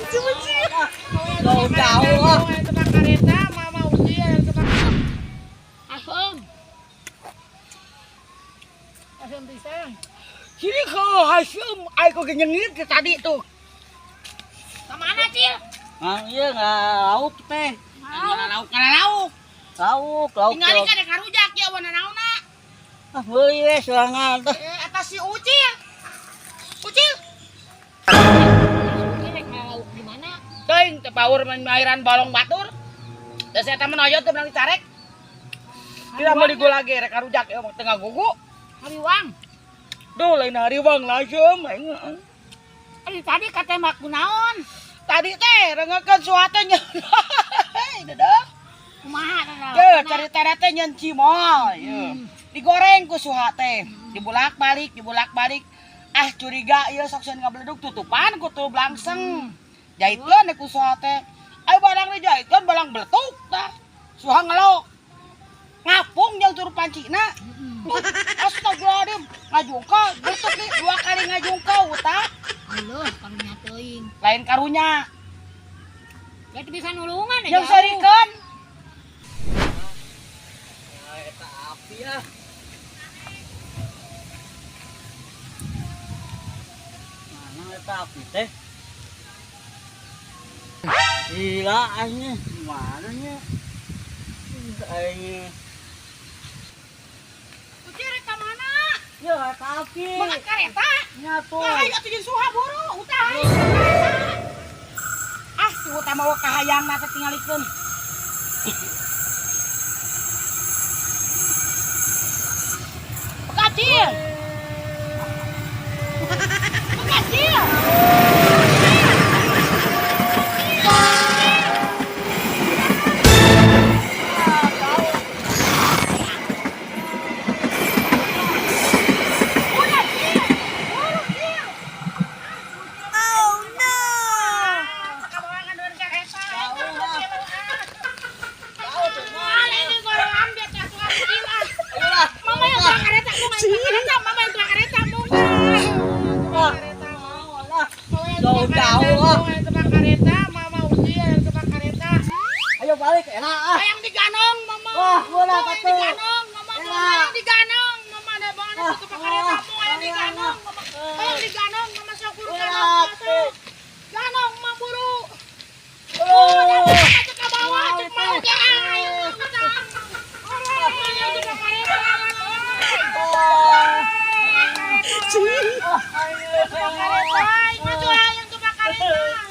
Jauh-jauh ah. Kareta mama Ucil asem. Asem pisan. Sini ke asem, ai kok nyengit ke tadi tuh. Ke mana, Cil? Ah, iya nggak lauk teh. Nggak lauk, nggak lauk. Lauk, lauk. Tinggalin kan ada karujak ya warna naona. Ah, beli we sorangan teh. Atas si Ucil. Ucil. Ucil rek lauk di mana? Teuing teu paur mairan balong batur. Da saya mah noyot teu menang dicarek. Tidak mau digula ge rek karujak ya tengah gugu. Hariwang. Duh lain hariwang langsung aing. Ari tadi katembak kunaon? Tadi teh rengekeun suatu nya. Dadah. Kumaha teh? Teu carita teh nyeun cimol ieu. Digoreng ku suha teh, dibulak-balik, dibulak-balik. Ah curiga ieu sok sieun ngabledug tutupan ku tuh blangseng. Jahitkeun ku suha teh. Ayo barang dijahitkeun barang beletuk tah. Suha ngelok. Ngapung jeung turu pancina. Astagfirullahaladzim, ngajungkal, beletuk nih dua kali ngajungkal utah. Aduh, karunya teuing. Lain karunya. Ya teu bisa nulungan Jeung serikeun. Ah, eta api ah. Mana eta api teh? Gila aing mana nya? Aing. Ucil rek ka mana? Ya eta api. Banget kareta. Nya tuh. Wah, ayo atuh jeung suha buru, utah ayo. Ah, si utah mau kahayang na teh tingalikeun. Kacil. Kacil. Mama yang tukang kareta, mama yang tukang kareta, Jauh-jauh ah. Tukang kareta, mama Ucil yang tukang kareta. Ayo balik enak ah. Yang diganong, mama. Wah, bola Yang atuh. diganong, mama. Enak. Yang diganong, mama ada banget tukang kareta, mau yang diganong, mama. Yang diganong, mama sok buru ganong, sok. Ganong, mama buru. Oh. Cek ke bawah, cek mau ke ayo tukang. Ayo tukang kareta. Tukang kareta, maju ayo tukang kareta.